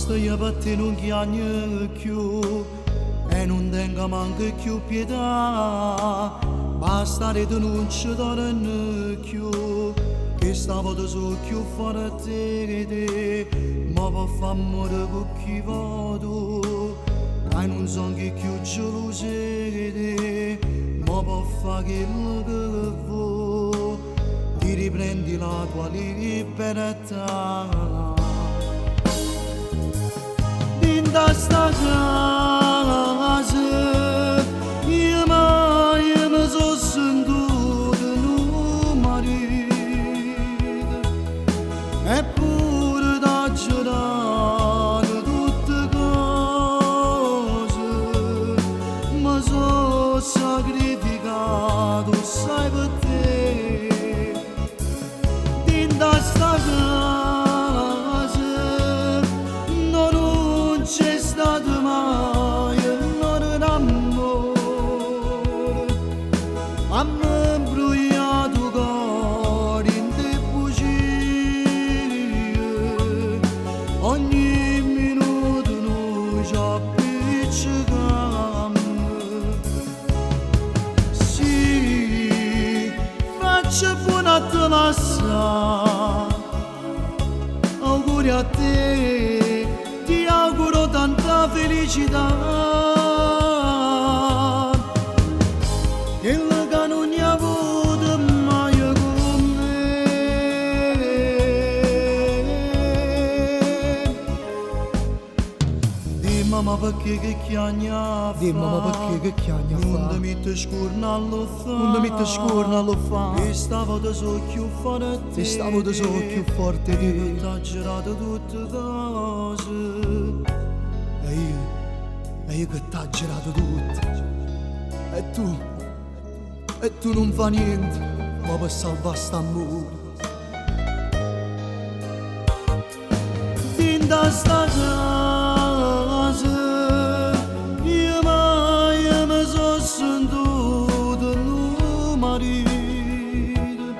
Basta, io per te non chiagno più e non tengo manco più pietà. Basta, rete non ci torno più, che stavolta so più forte di te, ma per far amore con chi vado, che non so che più geloso di te, ma per fare quello che vuoi, ti riprendi la tua libertà. Dinda sta casa, io mai mi sono sentito un marito, eppure t'ha girato tutte cose, mi sono sacrificato, sai per te. Dinda sta casa, no, non c'è stato mai un amore, a me imbrugliato cuore in te bugie, ogni minuto noi ci appiccichiamo. Sì, faccio buona a te lasciare, auguri a te, ti auguro tanta felicità. Quello che non hai avuto mai con me. Dimmi ma perché che chiagna Dimmi ma perché che chiagna Non fa? ti metti scorna allo fa. Non ti metti scorna allo fa. E stavolta so più forte. E stavolta so più forte di te. T'ha girato tutte cose. E io che t'ha girato tutto. E tu non fa niente, ma per salvare st'amore. Dinda sta casa, io mai mi sono sentito un marito,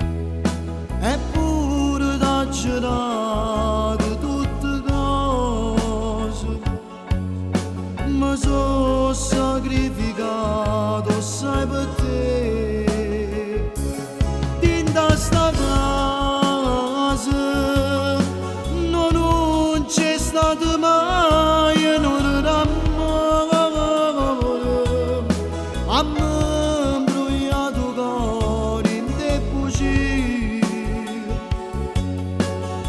eppure t'ha girato tutte cose, mi sono sacrificato, sai per te. Dinda sta casa, no, non c'è stato mai un amore, a me imbrugliato cuore in te bugie,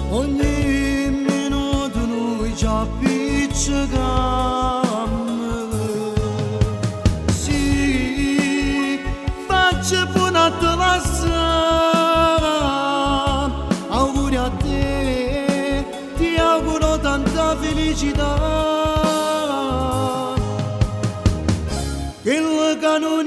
ogni minuto noi ci appiccichiamo. Sì, faccio buona a te lasciare, auguri a te, ti auguro tanta felicità. Quello che non